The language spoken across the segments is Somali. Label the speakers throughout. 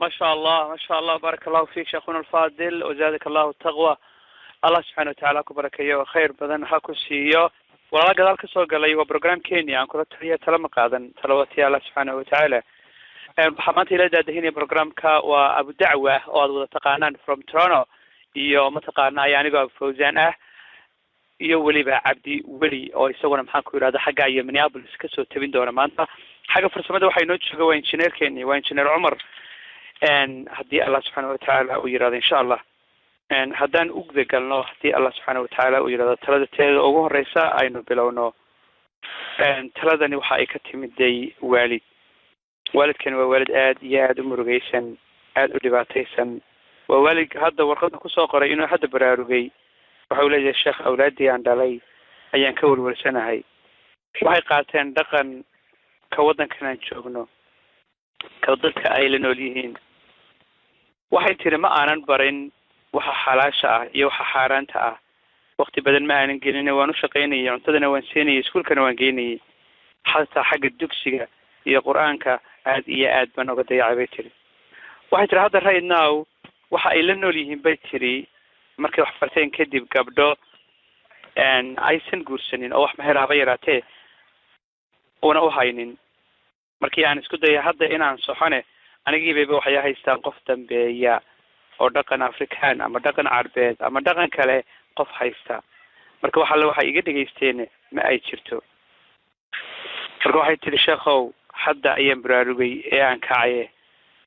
Speaker 1: ما شاء الله، ما شاء الله، بارك الله فيك شيخنا الفاضل وزادك الله التقوى. Allah subxaana watacaala ku barakeeyo, khayr badan ha ku siiyo. Walaala gadaal kasoo galay, waa program Kenya aan kula taliya tala ma qaadan talawatiya Allah subxaana watacaala. Waxaa maanta ila daadahinaya programka waa Abu Dacwa oo aad wada taqaanaan from Toronto, iyo mataqaana ay anigoo Abu Fawzan ah, iyo weliba Cabdi Weli oo isaguna, maxaan ku yidhahda, xagga iyo Minneapolis kasoo tabin doona. Maanta xagga farsamada waxaa inoo jooga waa injineerkeeni, waa Injineer Cumar. Haddii Allah subxaana watacaala uu yidhahdo, insha Allah haddaan u guda galno, haddii Allah subxaana watacaala uu yidhahdo, talada teeda ugu horeysa aynu bilowno. Taladani waxa ay ka timiday waalid. Waalidkani waa waalid aad iyo aada u murugeysan, aada u dhibaataysan. Waa waalid hadda warqadda kusoo qoray inuu hadda baraarugay. Waxa uu leeyahay: "Sheekh, awlaaddii aan dhalay ayaan ka welwelsanahay. Waxay qaateen dhaqan ka waddankan aan joogno, ka dadka ay la nool yihiin." Waxay tiri: "Ma aanan barin waxa xalaasha ah iyo waxa xaaraanta ah. Waqti badan ma aanan gelin. Waan u shaqaynayay, cuntadana waan siinayay, iskuulkana waan geynayay, xataa xagga dugsiga iyo Qur-aanka aad iyo aad baan oga dayacay," bay tiri. Waxay tiri: "Hadda right now waxa ay la nool yihiin," bay tiri, "markay wax barteen kadib, gabdho aysan guursanin oo wax meher haba yaraatee una u haynin. Markii aan isku daya hadda inaan soxone, anigiibayba waxay haystaan qof dambeeya oo dhaqan African ama dhaqan Carbeed ama dhaqan kale qof haysta. Marka wax alle waxay iga dhegaysteen ma ay jirto." Marka waxay tidhi: "Sheekhow, hadda ayaan baraarugay ee aan kacaye.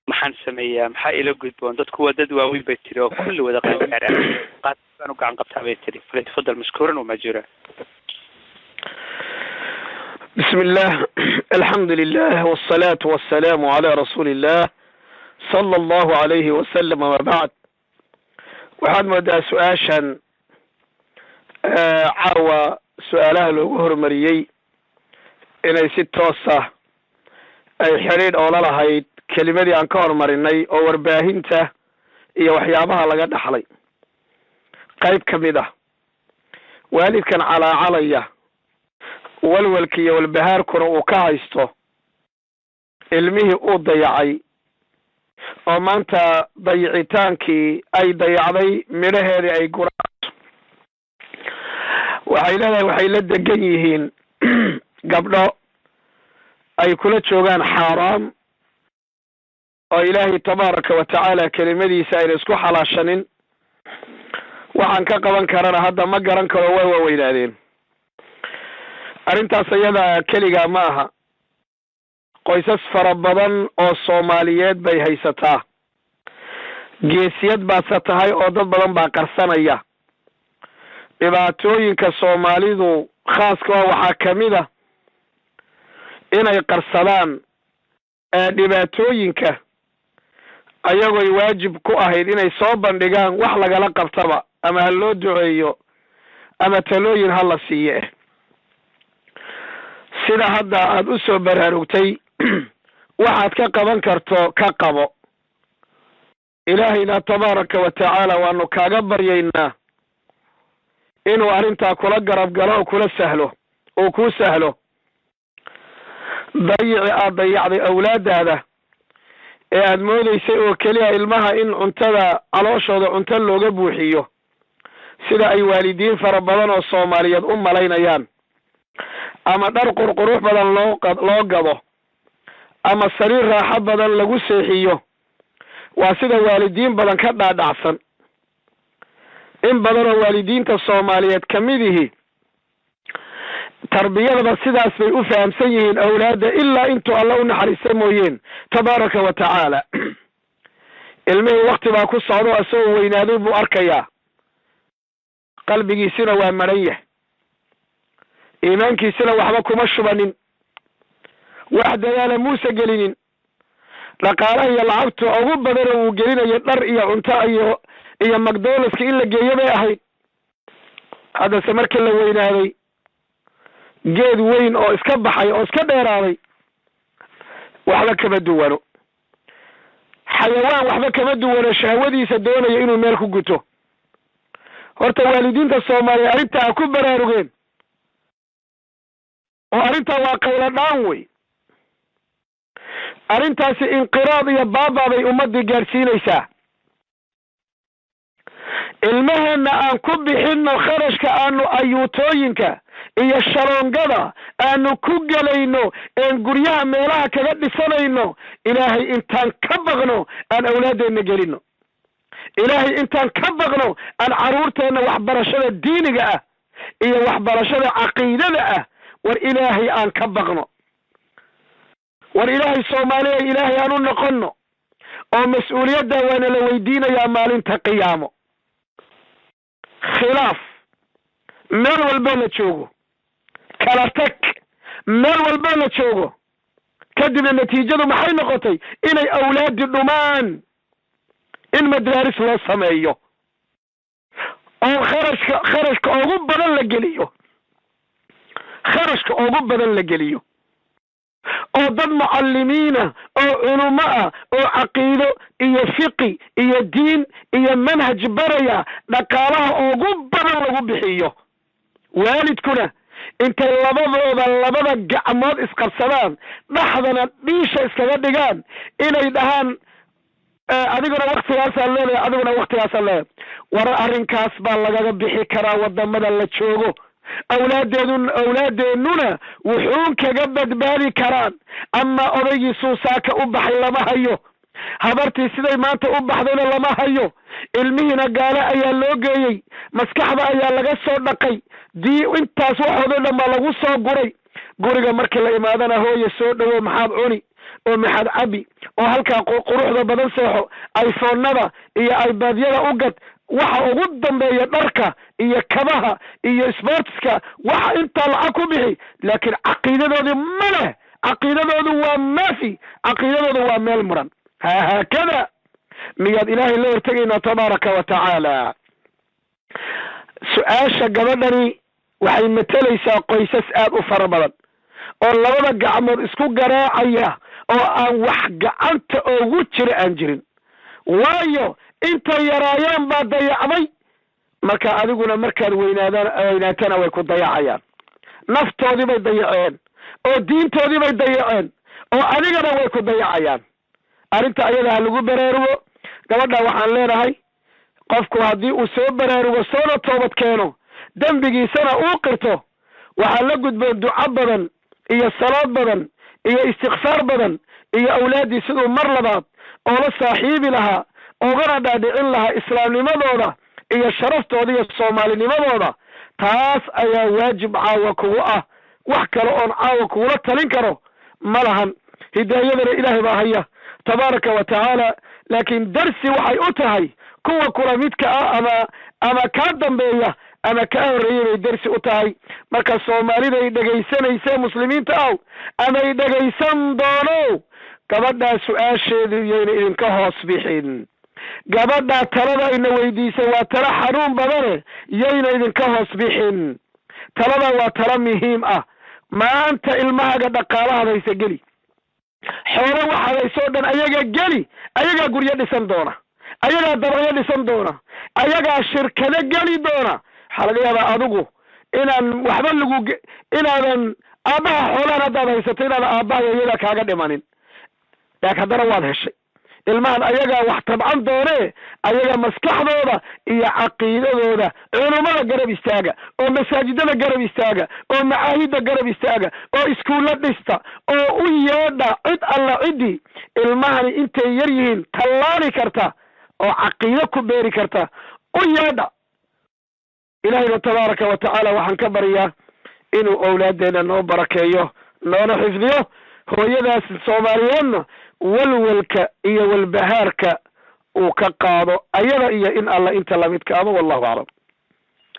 Speaker 1: Maxaan sameeyaa? Maxaa ila gudboon? Dadku waa dad waaweyn," bay tiri, "oo kulli wada qaangaar ah. Qaar baan u gacan qabtaa," bay tiri. Falyatafadal mashkuuran wamajura.
Speaker 2: بسم الله، الحمد لله، والصلاة والسلام على رسول الله صلى الله عليه وسلم، وبعد. Waxaad moodaa su-aashan caawa su-aalaha loogu horumariyey inay si toosa ay xidhiidh oola lahayd kelimadii aan ka horumarinay oo warbaahinta iyo waxyaabaha laga dhaxlay. Qayb ka mid ah waalidkan calaacalaya, walwalka iyo walbahaarkuna uu ka haysto ilmihii uu dayacay, oo maanta dayicitaankii ay dayacday midhaheedii ay guraaso. Waxay leedahay waxay la degan yihiin gabdho ay kula joogaan xaaraam, oo Ilaahay tabaaraka wa tacaala kelimadiisa ayna isku xalaashanin. Waxaan ka qaban karana hadda ma garan karo, way waaweynaadeen. Arrintaas iyada keligaa ma aha, qoysas fara badan oo Soomaaliyeed bay haysataa. Geesiyad baadse tahay oo dad badan baa qarsanaya. Dhibaatooyinka Soomaalidu khaaska oo waxaa kamid a inay qarsadaan dhibaatooyinka, ayagoy waajib ku ahayd inay soo bandhigaan, wax lagala qabtaba, ama ha loo duceeyo ama talooyin ha la siiye. Sida hadda aada u soo baraarugtay, waxaad ka qaban karto ka qabo. Ilaahayna tabaaraka wa tacaala waanu kaaga baryaynaa inuu arrintaa kula garab galo oo kula sahlo oo kuu sahlo. Dayici aad dayacday awlaadaada ee aad moodeysay oo keliya ilmaha in cuntada calooshooda cunto looga buuxiyo, sida ay waalidiin fara badan oo Soomaaliyeed u malaynayaan, ama dhar qurqurux badan loo gado, ama sariir raaxo badan lagu seexiyo, waa sida waalidiin badan ka dhaadhacsan. In badan oo waalidiinta Soomaaliyeed kamid ihi tarbiyadaba sidaas bay u fahamsan yihiin awlaadda, ilaa intuu Alla u naxariista mooyeen tabaaraka wa tacaala. Ilmihii wakti baa ku socdo, isagoo weynaaday buu arkayaa, qalbigiisina waa maran yahay, iimaankiisina waxba kuma shubanin, wax dadaala muuse gelinin. Dhaqaalaha iyo lacagta ugu badana uu gelinayo dhar iyo cunto iyo McDonaldska in la geeyo bay ahayd. Haddase markii la weynaaday, geed weyn oo iska baxay oo iska dheeraaday, waxba kama duwano xayawaan, waxba kama duwano shahwadiisa doonaya inuu meel ku guto. Horta waalidiinta Soomaaliya arrintaa ha ku baraarugeen, oo arrintaa waa qaylo dhaan wey. Arrintaasi inqiraad iyo baaba bay ummaddii gaadhsiinaysaa. Ilmaheenna aan ku bixinno kharashka aanu ayuutooyinka iyo shaloongada aanu ku gelayno een guryaha meelaha kaga dhisanayno, Ilaahay intaan ka baqno aan awlaaddeenna gelino. Ilaahay intaan ka baqno aan carruurteenna waxbarashada diiniga ah iyo waxbarashada caqiidada ah. War Ilaahay aan ka baqno, war Ilaahay Soomaaliya Ilaahay aan u noqonno, oo mas-uuliyadda waana la weydiinayaa maalinta qiyaamo. Khilaaf meel walba la joogo, kala tag meel walba la joogo, kadibna natiijadu maxay noqotay? Inay awlaadi dhumaan, in madaaris loo sameeyo oo kharashka ugu badan la geliyo, kharashka ugu badan la geliyo, oo dad mucallimiina oo culumo ah oo caqiido iyo fiqi iyo diin iyo manhaj baraya dhaqaalaha ugu badan lagu bixiyo. Waalidkuna intay labadooda labada gacmood isqabsadaan, dhaxdana dhiisha iskaga dhigaan, inay dhahaan adiguna waktigaasaa leedahay, adiguna waktigaasaa leedahay. War arrinkaas baa lagaga bixi karaa wadamada la joogo. Awlaadeennuna wuxuun kaga badbaadi karaan. Ama odaygii suusaaka u baxay lama hayo, habartii siday maanta u baxdayna lama hayo, ilmihiina gaalo ayaa loo geeyey, maskaxda ayaa laga soo dhaqay, dii intaas waxoodoo dhan baa lagu soo guray. Guriga markii la imaadana hooye soo dhowo, maxaad cuni oo maxaad cabi, oo halkaa quruxda badan seexo, iPhonada iyo iPadyada u gad, waxa ugu dambeeya dharka iyo kabaha iyo sportska, waxa intaa lacag ku bixi, laakiin caqiidadoodii ma leh. Caqiidadoodu waa maafi, caqiidadoodu waa meel muran. Haakada miyaad Ilaahay la hortegaynaa tabaaraka wa tacaala? Su-aasha gabadhani waxay matelaysaa qoysas aad u fara badan oo labada gacmood isku garaacaya oo aan wax gacanta ugu jira aan jirin, waayo intay yaraayaan baa dayacday. Marka adiguna markaad weynaatana way ku dayacayaan. Naftoodii bay dayaceen oo diintoodii bay dayaceen oo adigana way ku dayacayaan. Arrinta ayada ha lagu baraarugo. Gabadha waxaan leenahay, qofku haddii uu soo baraarugo, soona toobad keeno, dembigiisana uu qirto, waxaa la gudboon duco badan iyo salaad badan iyo istikfaar badan iyo awlaaddii siduu mar labaad oo la saaxiibi lahaa, ugana dhaadhicin lahaa islaamnimadooda iyo sharaftooda iyo soomaalinimadooda. Taas ayaa waajib caawa kugu ah. Wax kale oon caawa kugula talin karo ma lahan. Hidaayadana Ilaahay baa haya tabaaraka wa tacaala, laakiin darsi waxay u tahay kuwa kula midka ah ama kaa dambeeya ama kaa horreeyay bay darsi u tahay. Marka Soomaaliday dhegaysanaysa, muslimiinta aw amay dhegaysan doono, gabadhaa su-aasheedu yayna idinka hoos bixin. Gabadhaa talada ayna weydiisay waa talo xanuun badane, yayna idinka hoos bixin. Talada waa talo muhiim ah. Maanta ilmahaaga dhaqaalahaad haysa geli, xoolo waxaad haysoo dhan ayaga geli. Ayagaa guryo dhisan doona, ayagaa dabaqyo dhisan doona, ayagaa shirkado geli doona. Waxaa laga yaabaa adigu inaan waxba lagu, inaadan aabbaha xoolahan haddaad haysato inaadan aabbaha iyadaa kaaga dhimanin, laakiin haddana waad heshay. Ilmahan ayagaa wax tabcan doonee, ayaga maskaxdooda iyo caqiidadooda culummada garab istaaga, oo masaajidada garab istaaga, oo macaahidda garab istaaga, oo iskuulla dhista, oo u yeedha cid alla ciddii ilmahani intay yar yihiin tallaali karta oo caqiido ku beeri karta u yeedha. Ilaahayna tabaaraka wa tacaala waxaan ka baryaa inuu owlaaddeena noo barakeeyo, noona xifdiyo. Hooyadaas Soomaaliyeedna walwalka iyo walbahaarka uu ka qaado, ayada iyo in alla inta lamidka ama. Wallahu aclam.